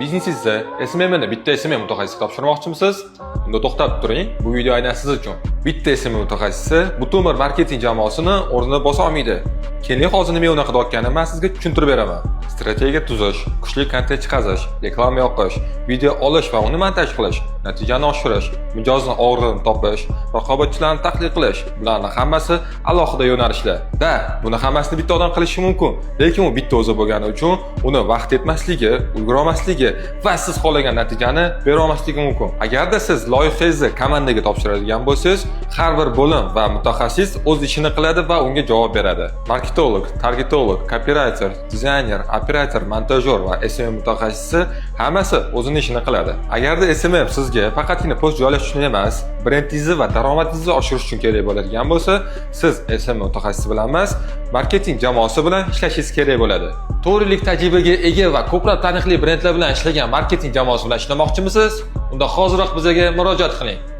Biznesingizda SMMni bitta SMM mutaxassisiga topshirmoqchimisiz? Unda to'xtab turing, bu video aynan siz uchun. Bitta SMM mutaxassisi butun bir marketing jamoasini o'rnini bosa olmaydi. Keling, hozir nima unaqa deyotganimni man sizga tushuntirib beraman. Strategiya tuzish, kuchli kontent chiqarish, reklama yoqish, video olish va uni montaj qilish, natijani oshirish, mijozni og'rig'ini topish, raqobatchilarni tahlil qilish, bularning hammasi alohida yo'nalishlar. Да, buni hammasini bitta odam qilishi mumkin, lekin u bitta o'zi bo'lgani uchun uni vaqt yetmasligi, ulgura olmasligi va siz xohlagan natijani bera olmasligi mumkin. Agarda siz loyihangizni komandaga topshiradigan bo'lsangiz, har bir bo'lim va mutaxassis o'z ishini qiladi va unga javob beradi. Marketolog, targetolog, kopirayter, dizayner, operator, montajyor va SMM mutaxassisi hammasi o'zini ishini qiladi. Agarda SMM sizga faqatgina post joylash uchun emas, brendingizni va daromadingizni oshirish uchun kerak bo'ladigan bo'lsa, siz SMM mutaxassisi bilan emas, marketing jamoasi bilan ishlashingiz kerak bo'ladi. 4 yillik tajribaga ega va ko'plab taniqli brendlar bilan ishlagan marketing jamoasi bilan ishlamoqchimisiz? Unda hoziroq bizga murojaat qiling.